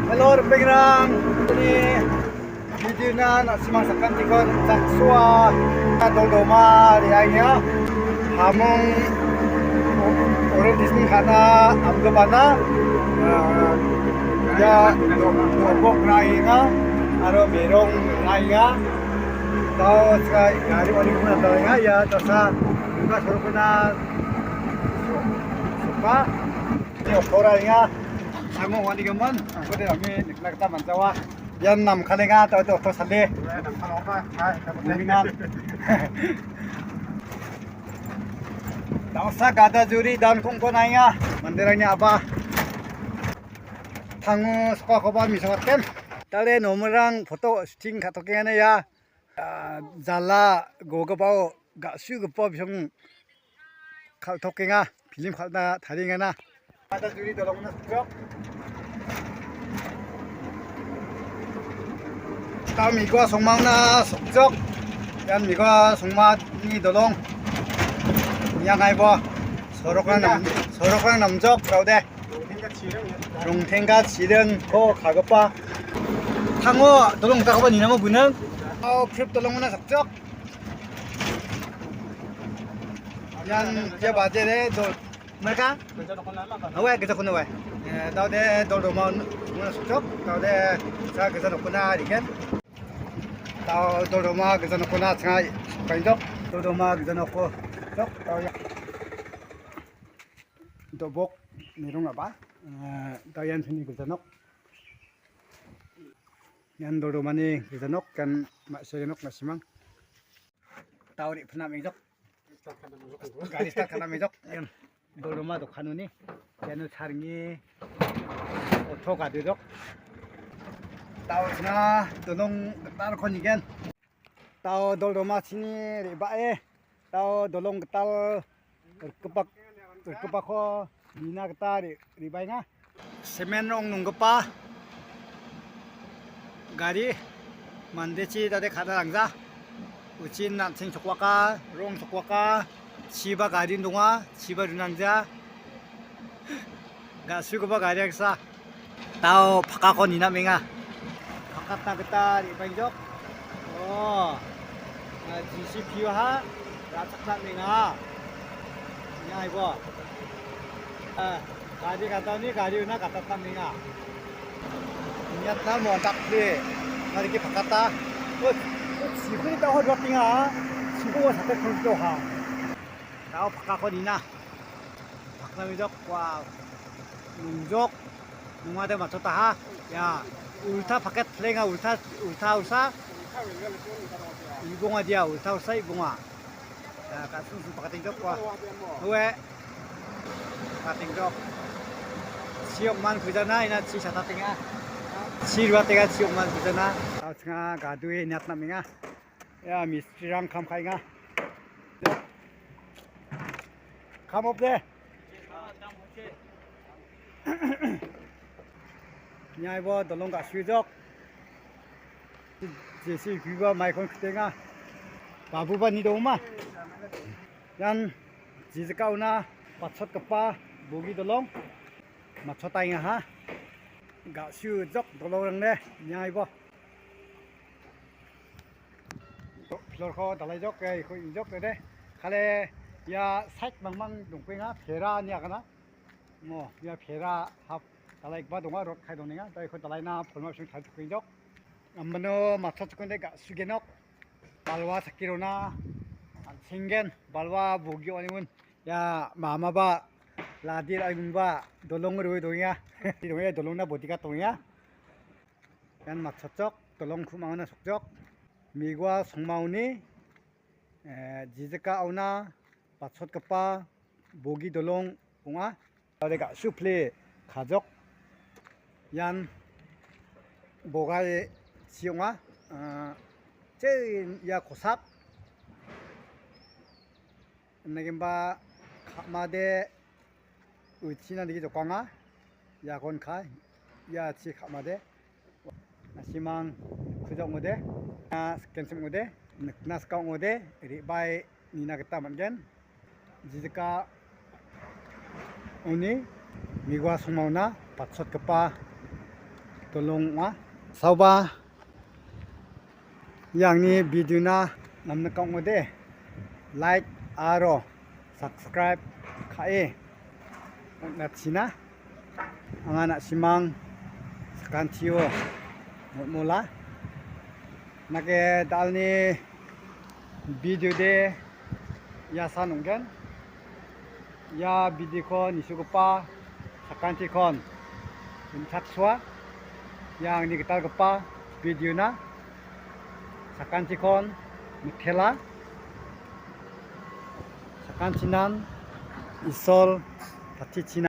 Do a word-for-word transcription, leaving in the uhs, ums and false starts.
Hello, ripengrang. Ini video-na na·simang sakantikon ringchaksoa. Doldoma re·angenga. Hamong orientation ka·na amgipana, ah, ia do-, dobok ra·enga aro merong ra·enga. Dao sika gari oni kuna dalenga ia dasa buka sorokona so-, sopa. Ini oto ra·enga. Amo wani gaman, angko de ami nikna gita man·jawa. Ian namkalenga, tau oto sale. Gumingan. Dangsa gada juri dan kongko naenga, manderangni a·ba. Tango sopakoba misongatgen. Dale nomerang foto shooting ka·tokengana ia. Ah, jala gogipao ga·sugipa bisong kal·tokenga, film kal·na tariengana. Ada juri dolongna sokjok. Ta migua songmangna sokjok. Ian migua songmani dolong. Iang aibo. Sorokna nam-, sorokna namjok, raude. Rongtengka chiringko ka·gipa. Tango dolong dakgipa ninamo gnang. Ao, Prep dolongona sakjok. Ian dia bajere dol-, mereka? Awe, gija kono awe. Eh, daode doldoma sakjok. Daode sa gija nokona rigen. Dao doldoma gija nokona changa painjok. Doldoma gija noko jok. Dao ia. Dobok merong a·ba, eh, dao ian sini gilja nok. Ian doldomani gilja nok, ian ma·sina nok na·simang. Dao re·pina me·jok. Gari start ka·na me·jok. Ian doldoma dokanoni. Iano charni oto gadejok. Dao na dolong gitalko nigen. Dao doldoma chini re·bae, dao dolong gital rikgipa-, rikgipako nina gita re-, re·baenga. Semen rong nonggipa gari mandechi dade kada rangja. Uchin an·ching chokwaka, rong chokwaka, chiba garin donga, chiba runangja. Ga·sugipa gari ge·sa. Dao pakako ninamenga. Pakatna gita re·baenjok. Oh. Ah, J C B-oha ra·chaknamenga. Nia aibo. Ah, gari gatani gari una gatatnamenga. Niatna mo dakple. Mariki pakata. Oh, oh, chibuni dao duatenga. Chibo sate kulto ha. Dao pakako nina. Pakna mijok, wow. Nungjok. Nungade matchota ha. Ya. Ulta paket plenga, ulta, ulta usa. Ibonga dia, ulta usa ibonga. Ya, ka·sung sung paket jok, wow. Hue. Paket jok. Siok man kujana, ina chi sata tenga. Chi rua tenga, siok man kujana. Asnga gadue niatna menga. Ya, mistrirang kam ka·enga. Kam op de. Niaibo dolong ga·sujok. J C B-ba maikon kitenga. Babuba ni dongma. Ian jijikaona batsotgipa bogi dolong. Matchotaengaha. Ga·sujok dolongrangde. Niaibo. Floor-ko dalaijok, ya, iko injok, ya de. Kale, ya, side mangmang dongpenga, pera ni agana. Mo, ya, pera hap dalaigipa donga, rod kai donenga. Da iko dalaina polma bising tari tuku injok. Ambano matcha tukunde ga·sugenok. Balwa sakirona, an·senggen, balwa bogi onimun. Ya, mamaba, ladi ra·imunba, dolong rue dongenga. Dongenga, dolongna bodyguard dongenga. Ian matchotjok, dolong ku·mangna sokjok. Migua songmaoni, eh, jijika aona batsotgipa bogi dolong ong·a. Ade ga·su pile kajok. Ian bogai chi ong·a. Ah, che ia kosak. Nagenba ka·made uchina dake jokanga. Iakon ka, ia chi ka·made. Nasimang kujok ong·ode, na skensim ong·ode, nikna sika ong·ode, re·bae nina gita man·gen. Jijika uni migua songmaona batsotgipa Dolong ong·a. Saoba, ia angni video-na namnika ong·ode, like aro subscribe ka·e on·achina. Anga na·simang sakantio mol·mola. Nake dalni video de iasan ong·gen. Ia video-ko nisugipa sakantikon rimchaksoa. Ia angni gitalgipa video-na sakantikon mitela. Sakantinan Isol patichina.